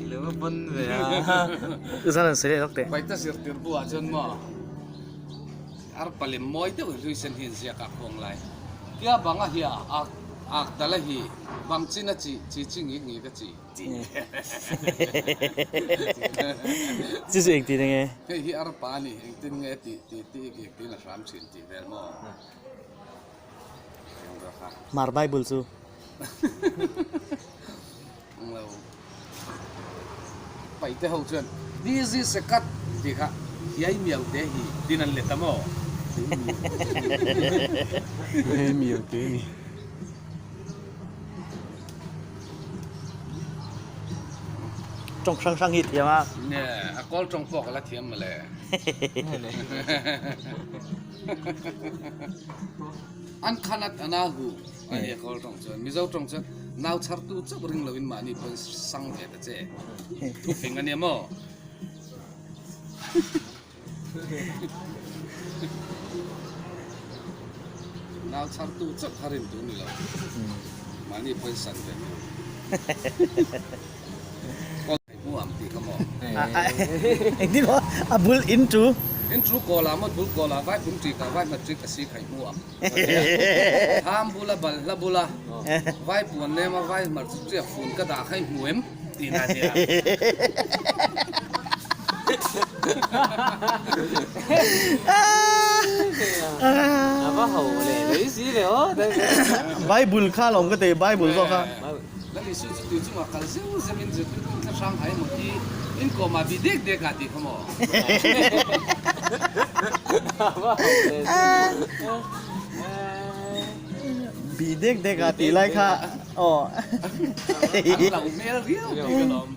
Lo va pawn ve a. Zan an sawi leh lawk teh. Paita zirtir bu ah chuan maw arpa lem mawi deuh hi hlui sen hi an ziak a khuang lai. Tia bang a hi a ak ak dal a hi bang chin a chi chi chi ngik ngik a chi. Chu chu engtin nge? Hei hi arpa a ni engtin nge tih tih tih ik ik tiin a hram thin tih vel maw. Mar Bible chu. Lo paite ho chuan this is a cut tih kha hiai miau te hi tin an let a maw? Hiai miau te ni. Tawng hrang hrang hi thiam a. Nge a kawl tawng pawh ka la thiam mawle. An khanat ana hu a ni a kawl tawng chuan Mizo tawng chuan nau chhar tu chauh ring loin mahni pawn sang ve ta che thu fing a nia maw. Nau chhar tu chauh kha rin tur ni lo mahni pawn san ve tur. Hmuam tih kha maw? Engtin maw? A bul in tu. In tu kawl ah maw bul kawl ah vai pum ṭik ah vai hmat ṭik a si khai hmuam. Tham bula bal hla bula vai puan nem a vai hmar chu ṭiak fun ka dah khai hmu em tih na nia. A va ho le lei si le aw. Bible kha lawm ka ti Bible zawk kha. Lal Isu chu tui chungah kal zeuh zeuh in zirtirtu in thlahrang hai maw ti in kawm ah bi dek dek ah ti kha maw? Bi dek dek ah tih lai kha aw. An lo hmel riau ti ka lawm.